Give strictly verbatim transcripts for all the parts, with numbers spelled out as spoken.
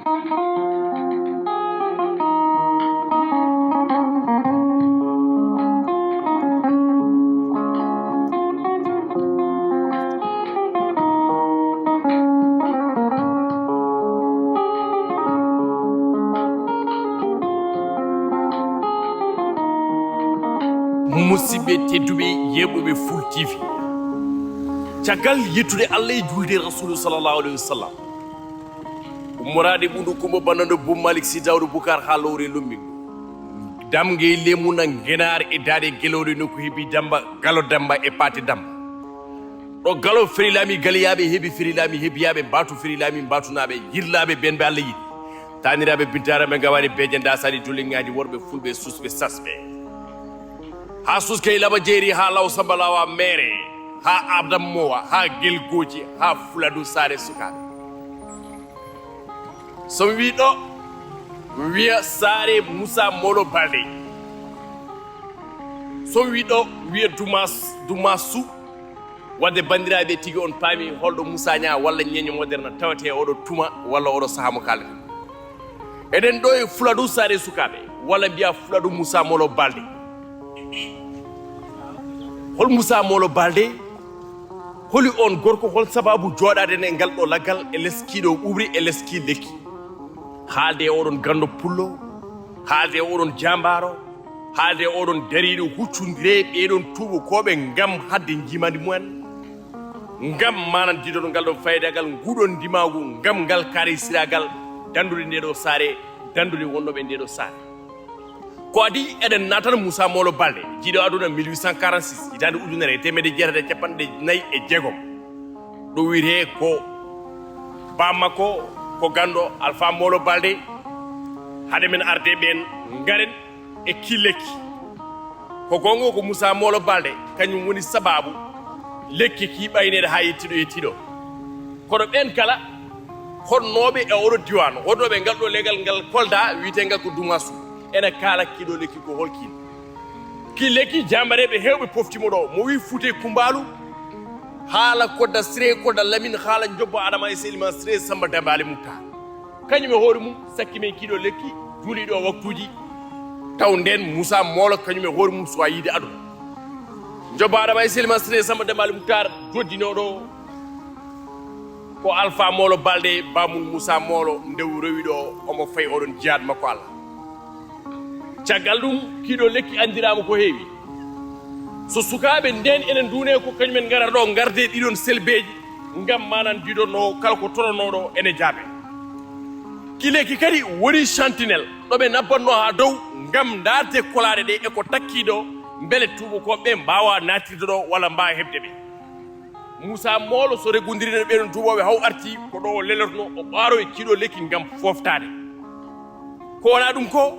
Musidɓe tedduɓe yeeɓuɓe Full T V, caggal yettude Allah e juulde Rasulu sallallahu alayhi wa sallam, ummoraade ɓundu Kumba Bannando Bum Malik Sy Daawda Bukar haa lowre Lummingu, damnge Leemuna Ngenaar e daade Gelooɗe nokku heɓi Damba, Galo Damba e Paate Damba. Ɗo Galo ferilaami, Galiyaaɓe heɓi ferilaami, heɓiyaaɓe mbaatu ferilaami, mbaatunaaɓe, yirlaaɓe, ɓeen ɓe Allah yiɗi. Taaniraaɓe, bintaaraaɓe, ngawaani beeje, ndaasaani, doliŋaaji, worɓe, fulɓe, susɓe, sasɓe. Haa Suskay Laba Jeeri, haa Law Samba Lawa Meere, haa Adam Mowa, haa Gelgooji, haa Fuladu Saare Sukaaɓe. So mi wii ɗo, mi wiya Saare Muusa Moolo Balde. So mi wii ɗo, mi wiya Dumas, Dumasu. Wadde banndiraaɓe, tigi on paami holɗo Muusa Ñaa walla Ñeeño Moderne tawetee oɗo tuma walla oɗo sahaa mo kaaleten. Eɗen ɗo e Fuladu Saare Sukaaɓe, walla mbiya Fuladu Muusa Moolo Balde. Hol Muusa Moolo Balde? Holi on gorko? Hol sabaabu jooɗaade e ngal ɗo laggal e les kii ɗo ɓuuɓri, e les kii lekki? Haalde e oɗon ganndo pullo, haalde e oɗon jaambaaro, haalde e oɗon dariiɗo huccondire ɓeeɗon tuubakooɓe ngam haɗde njiimaandi mumen, ngam manan diidol ngal ɗon faydagal, nguɗon ndimaagu, ngam ngal karisiraagal, danndude nde ɗo saare, danndude wonnooɓe nde ɗo saare. Ko adii eɗen naatana Muusa Moolo Balde, jiiɗo aduna mille huit cent quarante-six, hitaande ujunere e teemedde jeetati e capanɗe nayi e jeegom. Ɗo wiyetee ko baam makko, ko ganndo Alfa Moolo Balde. Hade men arde ɓeen, ngaren e kii lekki. Ko goonga ko Muusa Moolo Balde, kañum woni sabaabu lekki kii ɓayneede haa yettiiɗo, yettiiɗo. Kono ɓeen kala honnooɓe e oɗo diiwaan, honnooɓe e ngal ɗo legal ngal Kolda, wiyeteengal ko Dumasu, ene kaala kii ɗo lekki ko hol kiin. Kii lekki, jaambareeɓe heewɓe poftii mo ɗo. Mo wii Fuuta e Kumbaalu, haala Kodda Siree, Kodda Lamin, haala Njobbo Adama e Seydi Limaan Siree, Samba Demba Ali Muktaar. Kañum e hoore mum sakki men kii ɗo lekki, juuliiɗo waktuuji, taw ndeen Muusa Moolo kañum e hoore mum suwaa yiide aduna. Njobbo Adama e Seydi Limaan Siree, Samba Demba Ali Muktaar, doddinooɗo ko Alfa Moolo Balde, baamum Muusa Moolo, nde o rewi ɗo, omo fayi oɗon jihaad makko Allah. Caggal ɗum, kii ɗo lekki anndiraama ko heewi. So sukaaɓe ndeen ene nduune, ko kañum en ngarata ɗo, ngardee ɗiɗon selbeeji, ngam manan diidol no kala ko toronooɗo ene jaabe. Kii lekki kadi woni sentinelle ɗo ɓe nabbatnoo haa dow, ngam ndaarde kolaaɗe ɗe e ko takkii ɗo, mbele tuubakooɓe ɓe mbaawa naattirde ɗo walla mbaawa heɓde ɓe. Muusa Moolo, so reggondirii e ɓeeɗon tuubakooɓe, haa o arti ko ɗo o lelotnoo, o ɓaaroo e kii ɗo lekki ngam fooftaade. Ko wonaa ɗum ko,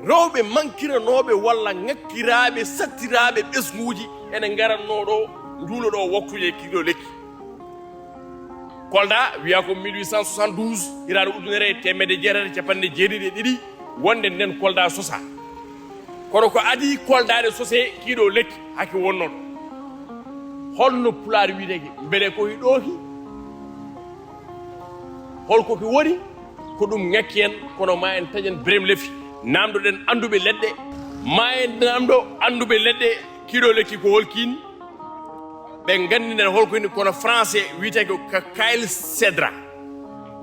rewɓe mankiranooɓe walla ŋakkiraaɓe, sattiraaɓe ɓesnguuji ene ngaratnoo ɗo, nduulo ɗo waktuuji e kii ɗo lekki. Kolda wiyaa ko mille huit cent soixante-douze, hitaande ujunere e teemedde jeetati e capanɗe jeeɗiɗi e ɗiɗi, wonde ndeen Kolda sosaa. Kono ko adii Kolda ne sosee kii ɗo lekki, hake wonnoo ɗo? Holno Pulaar wiyetee ki? Mbele ko ki ɗo ki? Hol ko ki woni? Ko ɗum ŋakki en, kono ma en taƴan Birem Lefi. Naamndoɗen annduɓe leɗɗe. Ma en naamndo annduɓe leɗɗe, kii ɗo lekki ko hol kiin? Ɓe nganndinen hol ko woni, kono français wiyetee ko ka-, Kayl Cedra.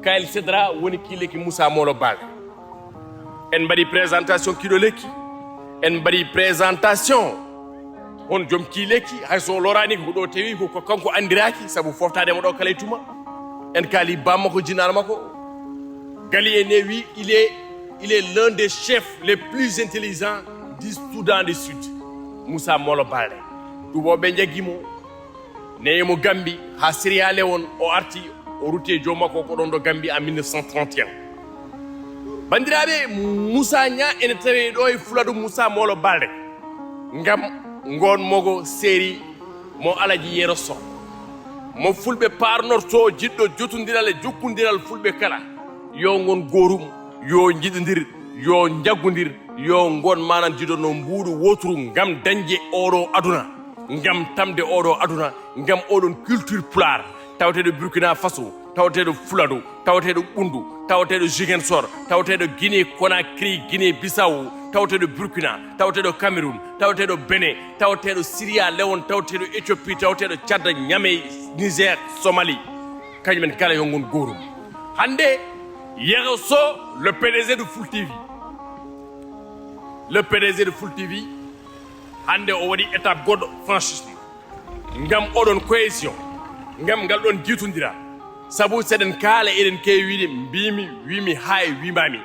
Kayl Cedra woni kii lekki Muusa Moolo Balde. En mbaɗi présentation kii ɗo lekki. En mbaɗi présentation on joom kii lekki, hay so o loraani ko ɗo tawi ko, ko kanko anndiraaki, sabu fooftaade mo ɗo kala e tuma. En kaali baam makko, jinnaɗo makko. Gali en ne wi, il est, il est l'un des chefs les plus intelligents du Soudan du Sud. Muusa Moolo Balde. Tuubakooɓe njaggi mo, newi mo Gambi haa Sierra Leone, o arti, o rutti e joom makko ko ɗon ɗo Gambi en mille neuf cent trente et un. Banndiraaɓe, Muusa Ñaa ene tawee ɗo e Fuladu Muusa Moolo Balde. Ngam ngoon mogo seeri mo Alaji Yero Soh. Mo fulɓe paarnortoo, jiɗɗo jotondiral e jokkondiral fulɓe kala. Yo ngon goorum, yo njiɗondir, yo njaggondir, yo ngon manan jidono mbuuɗu wooturu ngam dañde oɗo aduna, ngam tamde oɗo aduna, ngam oɗon culture pulaar, taweteeɗo Burkina Faso, tawateeɗo Fuladu, tawateeɗo Ɓunndu, tawateeɗo Ziguinchor, tawateeɗo Guinée Conakry, Guinée Bissau, tawateeɗo Burkina, tawateeɗo Cameroun, tawateeɗo Benin, tawateeɗo Sierra Leone, tawateeɗo Éthiopie, tawateeɗo Tchad, Niamey, Niger, Somalie. Kañum en kala yo ngon goorum. Hannde, yeeso le P D G de Full T V. Le P D G de Full T V, hannde o waɗi étape goɗɗo, franchissement. Ngam oɗon cohésion, ngam ngal ɗon jiitondiral. Sabu seɗen kaala eɗen keewi wiide, mbiimi, wiimi, haa e wiimaami.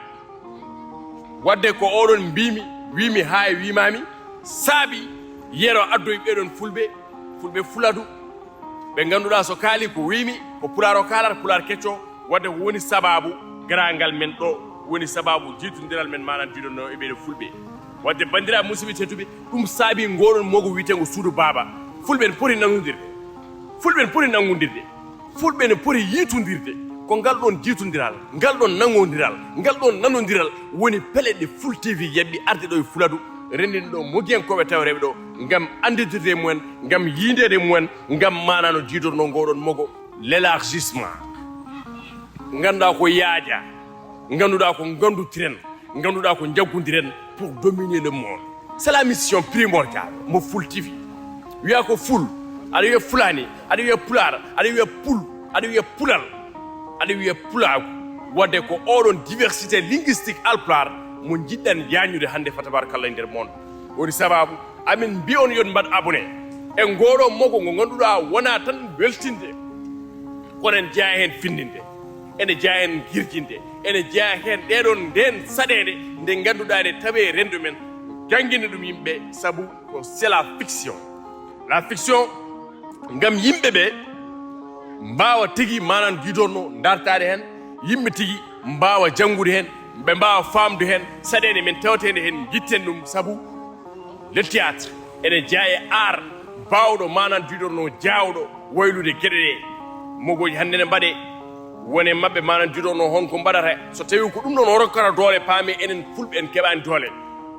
Wadde ko oɗon mbiimi, wiimi, haa e wiimaami, saabi Yero addoyi ɓeɗon fulɓe, fulɓe Fuladu, ɓe ngannduɗaa so kaali ko wiimi, ko Pulaar o kaalata, Pulaar kecco, wadde ko woni sabaabu garaangal men ɗo, woni sabaabu jiitondiral men, maanaam jiitonno e ɓeɗo fulɓe. Wadde banndiraaɓe musidɓe tedduɓe, ɗum saabi ngoɗon mogo wiyeteengo Suudu Baaba. Fulɓe ne poti nanondirde. Fulɓe ne poti nanngondirde. Fulɓe ne poti yiitondirde. Ko ngal ɗon jiitondiral, ngal ɗon nanngondiral, ngal ɗon nanondiral woni pele ɗe Full T V yaɓɓi arde ɗo e Fuladu, renndini ɗo mogiyankooɓe tawreeɓe ɗo ngam annditirde e mumen, ngam yiindeede e mumen, ngam maanaano jiitorno ngoɗon mogo, l'élargissement. Ngannduɗaa ko yaaja, ngannduɗaa ko nganndudiren, ngannduɗaa ko njaggondiren pour dominer le monde. C'est la mission primordiale mo Full T V. Wiya ko Ful, aɗa wiya Fulani, aɗa wiya Pulaar, aɗa wiya Pul, aɗa wiya Pulal, aɗa wiya Pulaagu. Wadde ko oɗon diversité linguistique Alpulaar mo njiɗɗen yañude hannde, fa tabarakallah, e nder monde. Woni sabaabu amin mbiya on yo on mbaɗ abonné e ngoɗo mogo ngo ngannduɗaa wona tan weltinde, kono ene jeyaa heen findinde, ene jeyaa heen girjinde, ene jeyaa heen ɗeɗon nden saɗeende nde ngannduɗaa ne tawe renndo men, janngina ɗum yimɓe, sabu ko c'est la fiction. La fiction, ngam yimɓe ɓe mbaawa tigi maanaam jiitorno dartaade heen, yimɓe tigi mbaawa janngude heen, ɓe mbaawa faamde heen saɗeende men tawateende heen, njitten ɗum, sabu le théâtre ene jeyaa e art baawɗo maanaam jiitorno jaawɗo waylude geɗe ɗe. Mogooji hannde ne mbaɗe, wone maɓɓe maanaam jiitorno hon ko mbaɗata, so tawi ko ɗum ɗon o rokkata doole, paami enen fulɓe en keɓaani doole.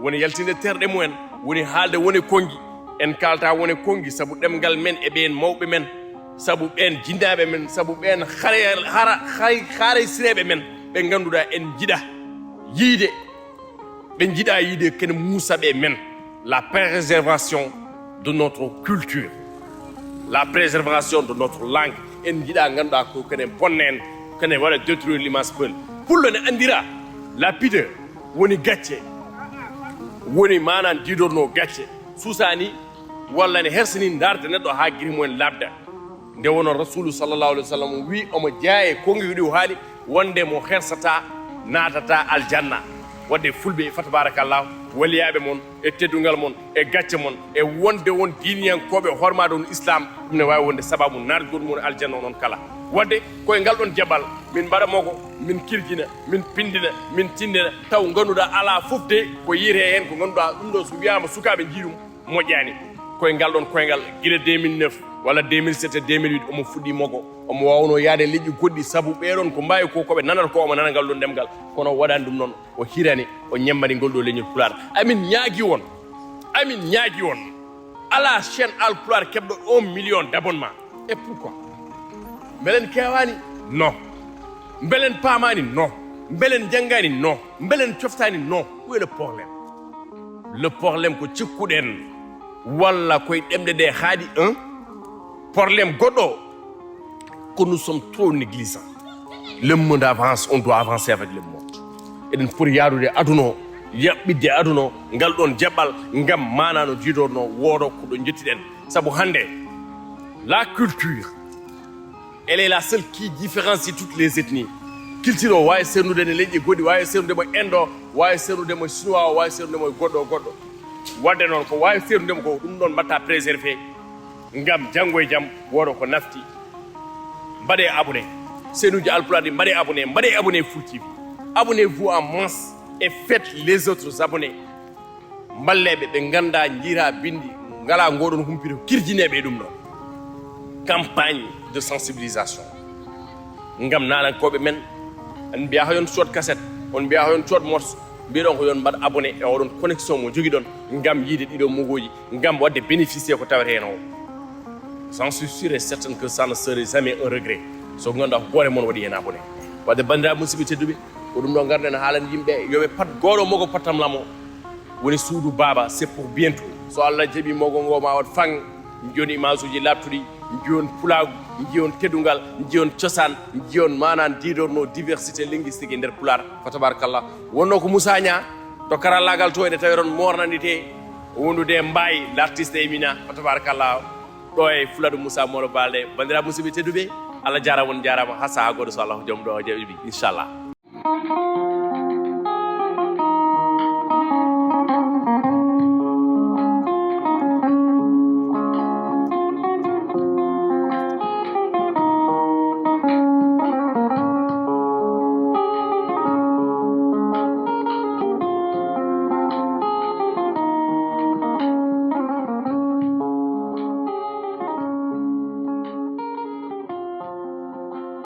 Woni yaltinde terɗe mumen, woni haalde wone konngi, en kaalta wone konngi sabu ɗemngal men e ɓeen mawɓe men, sabu ɓeen jinnaaɓe men, sabu ɓeen hare-, hara-, hay-, haaraysireeɓe men ɓe ngannduɗaa en njiɗa yiide, ɓe njiɗa yiide kene muusa ɓe men. La préservation de notre culture, la préservation de notre langue, en njiɗa ngannduɗaa ko kene bonne en, kene waɗa détruire l'image peul. Pullo ne anndira la pudeur, woni gacce, woni maanaam jiitorno gacce, suusaani walla ne hersini ndaarde neɗɗo haa giri mumen laaɓda. Nde wonno Rasulu sallallahu alaihi wasallam wi omo jeyaa e konngi ɗi o haali wonde mo hersata naatata aljanna. Wadde fulɓe, fa tabarakallah, waliyaaɓe mon e teddungal mon e gacce mon e wonde won diiniyankooɓe hormaade on Islam, ɗum ne waawi wonde sababu naatgol mon aljanna onon kala. Wadde koye ngal ɗon jaɓal min mbaɗa mogo, min kirjina, min pindina, min tindina, taw ngannduɗaa alaa fof de ko yiyetee heen ko ngannduɗaa ɗum ɗo so wiyaama sukaaɓe njii ɗum, moƴƴaani. Koye ngal ɗon koyngal, gila deux mille neuf walla deux mille sept e deux mille huit, omo fuɗɗi mogo. Omo waawno yaade leƴƴi goɗɗi, sabu ɓeɗon ko mbaawi ko, ko ɓe nanata ko, omo nana ngal ɗon ɗemngal. Kono o waɗaani ɗum noon, o hirani, o ñemmani ngol ɗo leñol Pulaar. Amin ñaagi on, amin ñaagi on, alaa chaîne Alpulaar keɓɗo un million d'abonnement. Et pourquoi? Mbelen kewaani? Non. Mbelen paamaani? Non. Mbelen janngaani? Non. Mbelen coftaani? Non. Où est le problème? Le problème ko cikkuɗen walla koye ɗemɗe ɗe haaɗi un problème goɗɗo, ko nous sommes trop négligents. Le monde avance, on doit avancer avec le monde. Eɗen poti yaadude aduna o, yaɓɓitde aduna o, ngal ɗon jaɓɓal ngam maanaano jiitorno woodo ko ɗo njettiɗen. Sabu hannde, la culture, elle est la seule qui différencie toutes les ethnies. Culture o waawi sernude ne leƴƴi goɗɗi, waawi sernude mo Inde o, waawi sernude mo Chinois o, waawi sernude mo goɗɗo o goɗɗo. Wadde noon ko waawi sernude mo ko ɗum ɗon mbatta préservé ngam janngo e jam woodo ko nafti. Mbaɗe abonné. Seenuji Alpulaar ɗi mbaɗe abonné, mbaɗe abonné Full T V. Abonnez-vous en masse et faites les autres abonnés. Mballeɓe ɓe ngannda, njiira binndi, ngala ngoɗon humpito, kirjineɓe e ɗum ɗo. Campagne de sensibilisation. Ngam naalankooɓe men, on mbiya ko yon cood cassette, on mbiya ko yon cood morceau, mbiɗon ko yon mbaɗ abonné e oɗon connexion mo jogiɗon, ngam yiide ɗiɗo mogooji, ngam waɗde bénéficier ko tawete heen o. J'en suis sûr et certain que ça ne serait jamais un regret. So ngannduɗaa ko hoore mon waɗi heen abonné. Wadde banndiraaɓe musidɓe tedduɓe, ko ɗum ɗo ngarɗen haalande yimɓe yo ɓe pat gooto mogo pattam lamo woni suudu baaba, c'est pour bientôt. So Allah jaɓi mogo ngo ma waɗ fang, njiyon image uji laaɓtuɗi, njiyon pulaagu, njiyon teddungal, njiyon cosaan, njiyon maanaan diidorno diversité linguistique e nder pulaar. Fa tabarakallah. Wonno ko Moussa Niang to karallaagal to, ene tawi toon moornanitee wondude e Mbaye l'artiste Emina. Fa tabarakallah. Ɗo e Fuladu Moussa Moro Balde. Banndiraaɓe musidɓe tedduɓe, Allah jaaraama, on njaaraama. Haa sahaa goɗɗo so Allah joom ɗo o jaɓi, inchallah.